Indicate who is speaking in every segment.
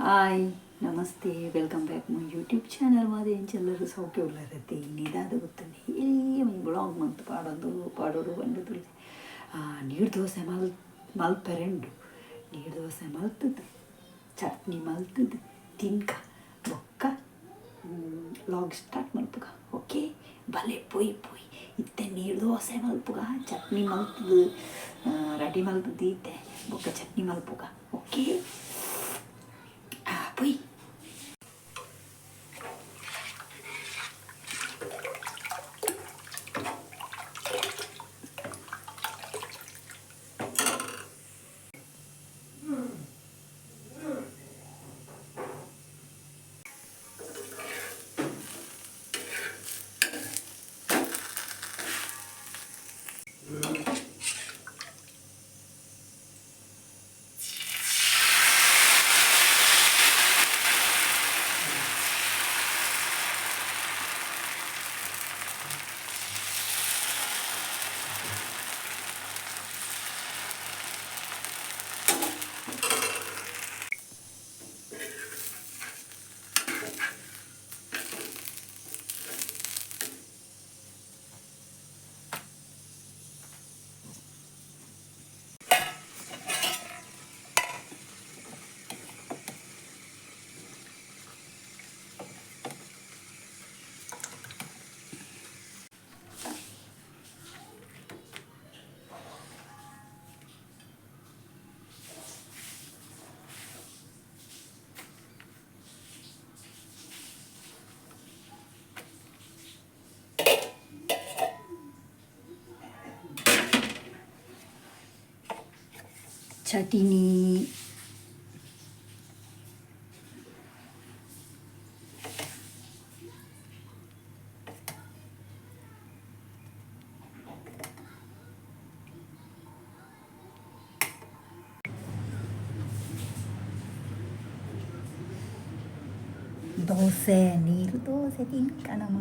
Speaker 1: Hi namaste, welcome back my YouTube channel. ಮಾದ ಎಂಚೆಲ್ಲರೂ ಸೌಖ್ಯ ಉಲ್ಲರತ್ತೆ. ಇನ್ನಿದಾದ ಗೊತ್ತುಂಡು ಎಲ್ಲಿಯ ಒಂಜಿ ಬ್ಲಾಗ್ ಮಂತ್ ಪಾಡೊಂದು ಪಾಡೋಡು ಬಂದದುಲ್ಲೆ. ನೀರು ದೋಸೆ ಮಲ್ಪೆರೆಂಡು. ನೀರು ದೋಸೆ ಮಲ್ತದ್ದು ಚಟ್ನಿ ಮಲ್ತದ್ದು ತಿನ್ಕ ಬೊಕ್ಕ ಲಾಗ್ ಸ್ಟಾರ್ಟ್ ಮಲ್ಪುಗ. ಓಕೆ, ಬಲೆ ಪೊಯ್ ಪೊಯ್ ಇತ್ತೆ ನೀರು ದೋಸೆ ಮಲ್ಪುಗ, ಚಟ್ನಿ ಮಲ್ತದ್ದು ರೆಡಿ ಮಲ್ತದ್ದು ಇತ್ತೆ ಬೊಕ್ಕ ಚಟ್ನಿ ಮಲ್ಪುಗ. ಓಕೆ ಪೊಯ್. ಚಟ್ನಿ ದೋಸೆ, ನೀರು ದೋಸೆ ತಿನ್ಕಣಮ್ಮ.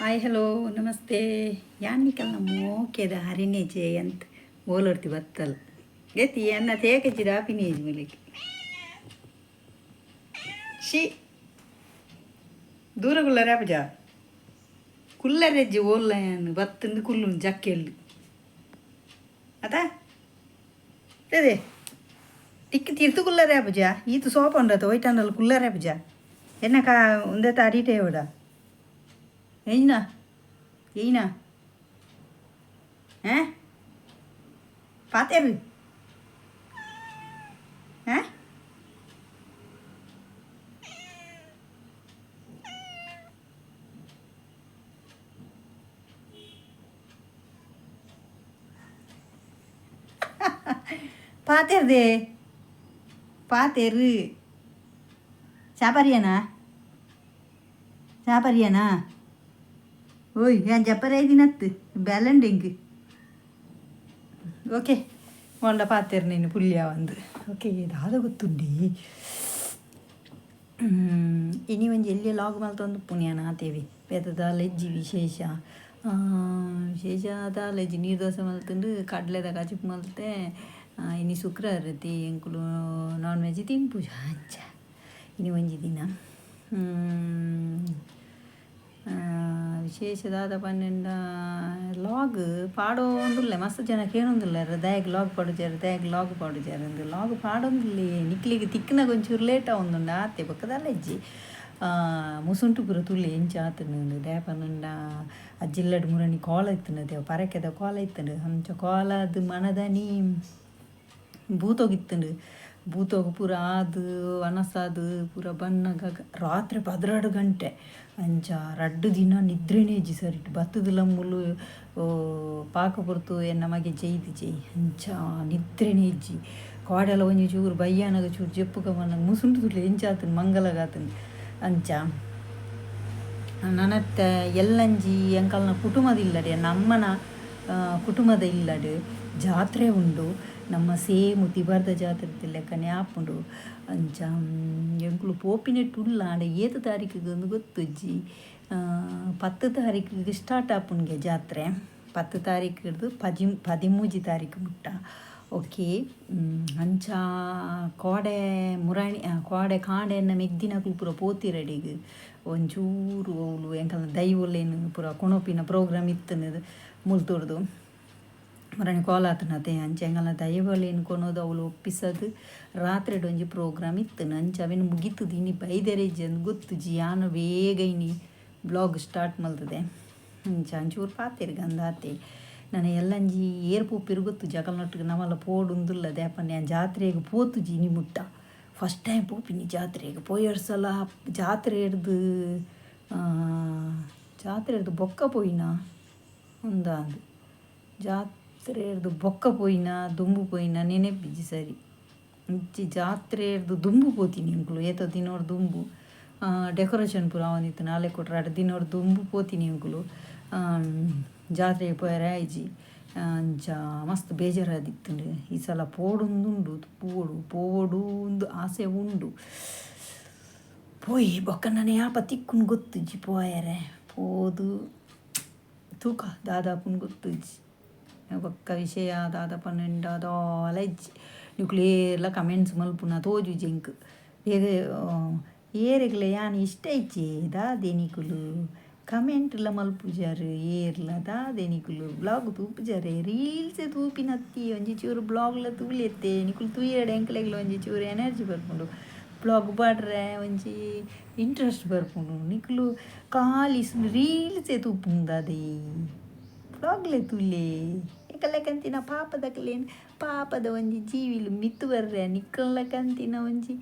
Speaker 1: ಹಾಯ್ ಹಲೋ ನಮಸ್ತೆ. ಯಾನಿಕಲ್ ನಮ್ಮ ಓಕೆದ ಹರಿಣೆ ಜಯಂತ್ ಓಲರ್ತಿ ಬತ್ತಲ್ ಗೆತಿ ಅನ್ನ ತೇಕಜಿದ ಆಪಿನೇಜ್ ಮೇಲೆಗೆ she ದೂರ ಕುಲ್ಲರೆ ಅಪಜ ಕುಲ್ಲರೆಜ್ಜಿ ಓಲ್ಲ ಬತ್ತಂದು ಕುಲ್ಲು ಜಕ್ಕೆಲ್ಲು ಅತ ಅದೇ ಟಿಕ್ ತಿರ್ತು ಕುಲ್ಲರೆ ಅಪಜ ಈತು ಸೋಪ ಉಂಡತ ಒಯ್ಟಂಡಲ್ ಕುಲ್ಲರೆ ಅಪಜ ಎನ್ನ ಕಾ ಉಂದೆತ ಅಡಿಟೇ ಓಡ ಏಯ್ನಾ ಏಯ್ನಾ ಹಾ ಪಾತೇರು ಹಾ ಪಾತೇರ್ದೆ ಪಾತೇರು ಚಾಪರಿಯನಾ ಚಾಪರಿಯನಾ ಓಯ್ ಯಾನ್ ಜಪ್ಪರೆ ದಿನತ್ತು ಬ್ಯಾಲೆಂಡಿಂಗ್. ಓಕೆ ಒಂಡ ಪಾತೇರು ನೀನು ಪುಲ್ಯ ಒಂದು. ಓಕೆ ದಾದ ಗೊತ್ತುಂಡಿ ಇನಿ ಒಂಜಿ ಎಲ್ಲಿ ಲಾಗ್ ಮಲ್ತೊಂದು ಪುಣ್ಯನ ಆತೇವಿ ಬೇತದ ಲೆಜ್ಜಿ ವಿಶೇಷ ವಿಶೇಷ ದಾಲ ನೀರು ದೋಸೆ ಮಲ್ತುಂಡು ಕಡಲೆದ ಕಜಿಪು ಮಲ್ತೆ. ಇನಿ ಶುಕ್ರವಾರ ಎಂಕುಲು ನಾನ್ ವೆಜ್ ತಿನ್ಪುಜ ಅಂಚ ಇನಿ ಒಂಜಿ ದಿನ ವಿಶೇಷ ದಾದ ಪನ್ನೆಂಡ ಲಾಗ್ ಪಾಡೋಂದುಲ್ಲೆ ಮಸ್ತ್ ಜನ ಕೇಳೊಂದುಲ್ಲೆರ್ ದಾಯೆಗ್ ಲಾಗ್ ಪಾಡುಜರ್ ದಾಯೆಗ್ ಲಾಗ್ ಪಾಡುಜರ್ ಅಂದ್ ಲಾಗ್ ಪಾಡೊಂದುಲ್ಲೆ. ನಿಕ್ಲೆಗ್ ತಿಕ್ಕುನಗ ಒಂಚೂರು ಲೇಟ್ ಆವೊಂದುಂಡು ಆತೆ ಬೊಕ್ಕ ದಾಲ ಇಜ್ಜಿ. ಮುಸುಂಟು ಪೂರ ತೂಲೆ ಎಂಚ ಆತುಂಡು ದಾಯೆ ಪಂಡ ಆ ಜಿಲ್ಲಡ್ ಮುರಣಿ ಕೋಲ ಇತ್ತುಂಡು ದೇವ ಪರಕೆದ ಕೋಲ ಇತ್ತುಂಡು ಅಂಚ ಕೋಲದ ಮನದನಿ ಭೂತೊಗಿತ್ತುಂಡು. ಭೂತೋಗು ಪೂರ ಆದ್ ವನಸಾದ್ ಪೂರ ಬನ್ನಗ ರಾತ್ರೆ 12 ಗಂಟೆ ಅಂಚ ರಡ್ಡ್ ದಿನ ನಿದ್ರೆನೇ ಇಜ್ಜಿ ಸರಿಟ್ ಬತ್ತುದುಲ ಮೂಲು ಪಾಕ ಪೊರ್ತು ಎನ್ನ ಮಗೆ ಜೈದ್ ಜೈ ಅಂಚ ನಿದ್ರೆನೇ ಇಜ್ಜಿ ಕೋಡೆಲ ಒಂಜಿ ಚೂರು ಬಯ್ಯಾನಗ ಚೂರು ಜೆಪ್ಪುಗ ಬನ್ನಗ ಮುಸುಂಟು ತುಲೆ ಎಂಚಾತುಂಡು ಮಂಗಲಗಾತುಂಡು ಅಂಚ ನನತ್ತ ಎಲ್ಲಂಜಿ ಎಂಕಲ್ನ ಕುಟುಂಬದ ಇಲ್ಲಡೆ ನಮ್ಮನ ಕುಟುಂಬದ ಇಲ್ಲಡೆ ಜಾತ್ರೆ ಉಂಡು ನಮ್ಮ ಸೇಮ್ ತಿಬಾರ್ದ ಜಾತ್ರೆ ಲೆಕ್ಕನೆ ಆಪುಂಡು ಅಂಚ ಎಂಕುಲು ಪೋಪಿನೆಟ್ ಉಲ್ಲ ಆಂಡ ಏತ್ ತಾರೀಕಿಗೆ ಒಂದು ಗೊತ್ತುಜ್ಜಿ 10 ತಾರೀಕಿಗೆ ಸ್ಟಾರ್ಟ್ ಆಪುಂಡ್ಗೆ ಜಾತ್ರೆ 10 ತಾರೀಕು ಹಿಡ್ದು 13 ತಾರೀಕು ಮುಟ್ಟ ಓಕೆ ಅಂಚ ಕೋಡೆ ಮುರಾಣಿ ಕೋಡೆ ಕಾಂಡೆನ್ನ ಮೆಗ್ದಿನಕುಲು ಪೂರ ಪೋತಿರಡಿಗ್ ಒಂಚೂರು ಅವುಲು ಎಂಕಲ್ನ ದೈವೊಲೆನ್ ಪೂರ ಕೊನೊಪಿನ ಪ್ರೋಗ್ರಾಮ್ ಇತ್ತುಂದು ಮುಲ್ತೊಡ್ದು ಮುರಾಣಿ ಕೋಲಾತನತೆ ಅಂಚ ಎಂಕಲ್ನ ದೈವೊಲೆನ್ ಕೊನೊದು ಅವುಲು ಒಪ್ಪಿಸದು ರಾತ್ರೆಡ್ ಒಂಜಿ ಪ್ರೋಗ್ರಾಮ್ ಇತ್ತುಂಡು ಅಂಚ ಅವೆನ್ ಮುಗಿತುದು ಇನಿ ಬೈದೆರೆ ಇಜ್ಜಿ ಅಂದ್ ಗೊತ್ತುಜಿ ಯಾನ್ ಬೇಗ ಇನಿ ಬ್ಲಾಗ್ ಸ್ಟಾರ್ಟ್ ಮಲ್ತದೆ ಅಂಚ ಒಂಚೂರು ಪಾತೆರ್ಗ್ ಅಂದಾತೆ ನನ ಎಲ್ಲಂಜಿ ಏರ್ ಪೋಪೆರ್ ಗೊತ್ತುಜಿ ಅಕಲ್ನೊಟ್ಟಿಗೆ ನಮಲ ಪೋಡುಂದುಲ್ಲ ದಾಯೆಪಂಡ ಯಾನ್ ಜಾತ್ರೆಗ್ ಪೋತುಜಿ ಇನಿ ಮುಟ್ಟ ಫಸ್ಟ್ ಟೈಮ್ ಪೋಪಿನಿ ಜಾತ್ರೆಗ್ ಪೋಯೆರ್ ಸಲ ಜಾತ್ರೆ ಹಿಡ್ದು ಜಾತ್ರೆ ಹಿಡ್ದು ಬೊಕ್ಕ ಪೋಯಿನ ಉಂದಾಂದ್ ಜಾತ್ರೆ ಹಿಡ್ದು ಬೊಕ್ಕ ಪೋಯಿನ ದುಂಬು ಪೋಯಿನ ನೆನೆಪಿಜ್ಜಿ ಸರಿ ಇಂಚಿ ಜಾತ್ರೆ ಹಿಡ್ದು ದುಂಬು ಪೋತೀನಿ ಎಂಕುಲು ಏತೋ ದಿನೊರ್ದು ದುಂಬು ಡೆಕೋರೇಷನ್ ಪೂರ ಆವೊಂದಿತ್ತು ನಾಲೆ ಕೊಟ್ರೆ ರಡ್ಡ್ ದಿನೊರ್ದು ದುಂಬು ಪೋತೀನಿ ಎಂಕುಲು ಜಾತ್ರೆಗ್ ಪೋಯೆರೆ ಆಯಿಜಿ ಅಂಚ ಮಸ್ತ್ ಬೇಜಾರಾದಿತ್ತುಂಡು ಈ ಸಲ ಪೋಡುಂದುಂಡು ಪೋಡು ಪೋವೊಡು ಆಸೆ ಉಂಡು ಪೋಯಿ ಬೊಕ್ಕ ನನ ಯಾಪ ತಿಕ್ಕುಂಡು ಗೊತ್ತುಜ್ಜಿ ಪೋಯೆರೆ ಪೋದು ತೂಕ ದಾದಾಪುಂಡು ಗೊತ್ತುಜ್ಜಿ ಬೊಕ್ಕ ವಿಷಯ ದಾದ ಪನ್ನುಂಡ ದಾಲ ಇಜ್ಜಿ ನಿಕುಲು ಏರ್ಲ ಕಮೆಂಟ್ಸ್ ಮಲ್ಪುನ ತೋಜುಜಿ ಎಂಕ್ ಏರೆಗ್ಲ ಯಾನ್ ಇಷ್ಟ ಇಜ್ಜಿ ದಾದೆ ನಿಕುಲು ಕಮೆಂಟ್ಲ ಮಲ್ಪುಜಾರ್ ಏರ್ಲ ದಾದೆ ನಿಕುಲು ಬ್ಲಾಗ್ ತೂಪುಜಾರೆ ರೀಲ್ಸ್ ತೂಪಿನತ್ತಿ ಒಂಜಿ ಚೂರು ಬ್ಲಾಗ್ಲ ತೂಲೆತ್ತೆ ನಿಕುಲು ತೂಯೆರಡ ಎಂಕ್ಲೆಗ್ಲ ಒಂಜಿ ಚೂರು ಎನರ್ಜಿ ಬರ್ಪುಂಡು ಬ್ಲಾಗ್ ಪಾಡ್ರೆ ಒಂಜಿ ಇಂಟ್ರೆಸ್ಟ್ ಬರ್ಪುಂಡು ನಿಕುಲು ಖಾಲಿ ರೀಲ್ಸೇ ತೂಪುಂಡು ದಾದೆ ಬ್ಲಾಗ್ಲೆ ತೂಲೆ ಎಂಕಲ್ನ ಪಾಪದಕ್ಲೇನ್ ಪಾಪದ ಒಂಜಿ ಜೀವಿಲು ಮಿತ್ತ್ ಬರ್ರೆ ನಿಕ್ಕಲ್ನ ಒಂಜಿ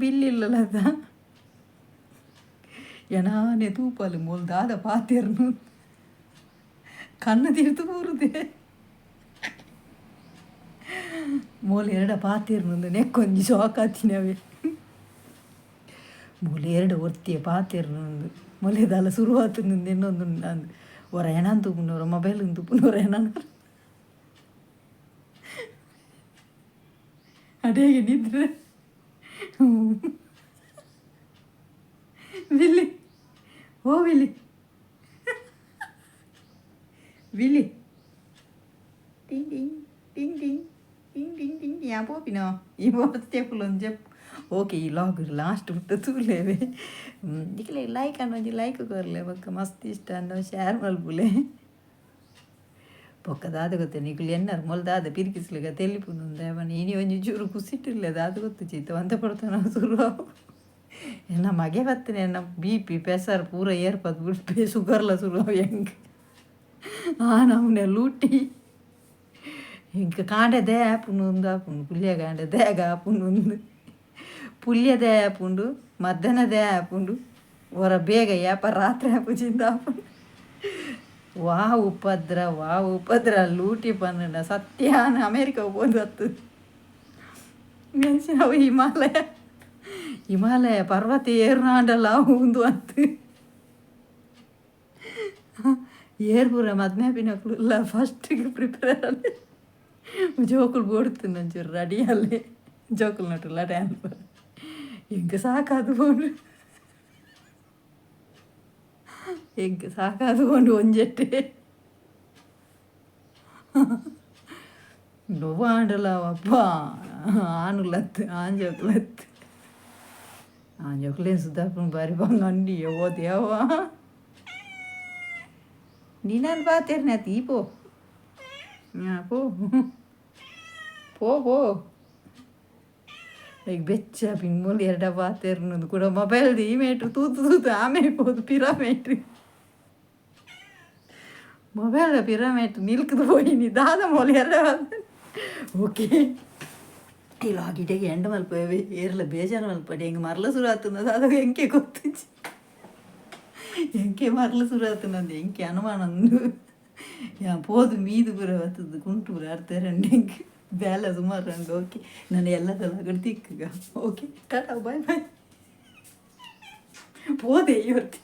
Speaker 1: ಬಿಲ್ಲಿಲ್ಲದ ಎನಾನೆ ತೂಪಲು ಮೋಲ್ ದಾದ ಪಾತೆರ್ನು ಕಣ್ಣು ತೀರ್ತು ಬೂರುದೆ ಮೋಲ್ ಎರಡ ಪಾತೆರ್ನು ನೆಕ್ಕೊಂಜಿ ಶಾಕ್ ಆತಿನವೇ ಮೂಲೆ ಎರಡು ಒರ್ತಿಯ ಪಾತೆರ್ನು ಮೊಲೆ ದಾಲ ಶುರುವಾತು ಇನ್ನೊಂದು ಅಂದು ಒರ ಎಣನ್ ತೂಪುಂಡು ಒರ ಮೊಬೈಲ್ ತೂಪುಂಡು ಒರ ಎಣನ್ ಅಡೇಗೆ ನಿದ್ರೆ ವಿಲ್ಲಿ ಓ ವಿಲ್ಲಿ ವಿಲ್ಲಿ ಟಿಂಗ್ ಟಿಂಗ್ ಟಿಂಗ್ ಟಿಂಗ್ ಟಿಂಗ್ ಟಿಂಗ್ ಟಿಂಗ್ ಯಾ ಪೋಪಿನೋ ಈ ಸ್ಟೆಪ್ಪುಲು ಜೆಪ್ ಓಕೆ ಈ ಲಾಗ್ ಲಾಸ್ಟ್ ಬಿಟ್ಟು ತೂಲೇವೆ ನಿಕ್ಲೆ ಲೈಕ್ ಅನ್ನ ಒಂಜಿ ಲೈಕ್ ಕೊರ್ಲೆ ಬೊಕ್ಕ ಮಸ್ತ್ ಇಷ್ಟ ಅಂಡ ಶೇರ್ ಮಲ್ಪುಲೆ ಬೊಕ್ಕ ದಾದ ಗೊತ್ತೆ ನಿಕುಲು ಎನ್ನರ್ ಮೊಲ್ ದಾದ ಪಿರಿಕಿಸ್ಲಿಗ ತೆಲಿಪುಂದು ಅವನ ಇನಿ ಒಂಜಿ ಚೂರು ಕುಸಿಟ್ಟಿಲ್ಲ ದಾದ ಗೊತ್ತು ಚೀತ ಒಂತ ಪಡ್ತಾನ ಶುರು ಎನ್ನ ಮಗೆ ಬತ್ತನೆ ಎನ್ನ ಬಿ ಪಿ ಪೆಸರ್ ಪೂರ ಏರ್ಪತ್ ಬಿಡ್ಪೆ ಶುಗರ್ಲ ಶುರು ಹೆಂಗೆ ಆ ನಮ್ಮನೆ ಲೂಟಿ ಇಂಕ ಕಾಂಡೆ ಆಪುಂಡು ಒಂದು ಆಪುಂಡು ಪುಲ್ಯ ಕಾಂಡೆ ದೇಗ ಆಪುಂಡು ಒಂದು ಪುಲ್ಯದೇ ಆಪುಂಡು ಮಧ್ಯಾಹ್ನದೇ ಆಪುಂಡು ಹೊರ ಬೇಗ ಯಾಪ ರಾತ್ರಿ ಆಪುಜಿಂದ ಆಪುಂಡು ವಾ ಉಪದ್ರ ವಾ ಉಪದ್ರ ಲೂಟಿ ಪನ್ನುಂಡ ಸತ್ಯಾನ ಅಮೇರಿಕ ಪೋದು ಅತ್ತು ಅವು ಹಿಮಾಲಯ ಹಿಮಾಲಯ ಪರ್ವತ ಏರ್ನಾಂಡಲ ಉಂದು ಅತ್ತು ಏರ್ಪುರ ಮದ್ಮೆ ಪಿನಕುಲು ಫಸ್ಟಿಗೆ ಪ್ರಿಪೇರ್ ಅಲ್ಲಿ ಜೋಕುಲು ಬೋಡ್ತು ಒಂಚೂರು ರೆಡಿ ಅಲ್ಲಿ ಜೋಕುಲು ನಟುಲ್ಲ ಡ್ಯಾನ್ಸ್ ಎಂಕ್ ಸಾಕಾದು ಪೋಂಡು ಎಂಕ್ ಸಾಕಾದು ಪೋಂಡು ಒಂಜೆಟ್ಟೆ ಆಂಡಲ ಅಪ್ಪ ಆನುಲತ್ತು ಆಂಜೋಕ್ಲತ್ತು ಆಂಜೋಕ್ಲೇನ್ ಸುಧಾಪುನ ಬಾರಿ ಬಂಗ ಅಂಡಿ ಓ ದೇವ ನೀನಾನ್ ಪಾತೇರ್ನೆ ಈ ಪೋ ಪೋ ಪೋ ಪೋ ಈಗ ಬೆಚ್ಚ ಪಿಂಗ್ ಎರಡ ಪಾತೆರ್ನದು ಕೂಡ ಮೊಬೈಲ್ ಈ ಮೇಟ್ರು ತೂತು ತೂತು ಆಮೆ ಪೋದು ಪಿರಾ ಮೇಟ್ರು. ಮೊಬೈಲ್ ಪಿರಮೇಟ್ ನಿಲ್ಕದ ಪೋಯಿನಿ ದಾದ ಮೋಲೆ ಎಲ್ಲ. ಓಕೆ, ಈ ವ್ಲಾಗ್ ಇಡೆಗೆ ಎಂಡ್ ಮಲ್ಪುವೆ. ಏರ್ಲ ಬೇಜಾರು ಮಲ್ಪಡಿ. ಎಂಕ್ ಮರ್ಲ ಸುರು ಆತುಂಡ ದಾದ ಎಂಕೆ ಗೊತ್ತುಜ್ಜಿ. ಎಂಕೆ ಮರ್ಲ ಸುರು ಆತುಂಡ ಎಂಕೆ ಅನುಮಾನ ಉಂಡು. ಯಾ ಪೋದು ಮೀದು ಪೂರ ಬತ್ತದು ಕುಂಟು ಪೂರ ಅರ್ಥ ಎಂಕ್ ಬೇಲೆ ಸುಮಾರು ಉಂಡು. ಓಕೆ, ನಾನು ಎಲ್ಲದಲ್ಲ ತಿಕ್ಕಗ. Okay, tata, bye bye. ಪೋದೆ ಇವತ್ತು.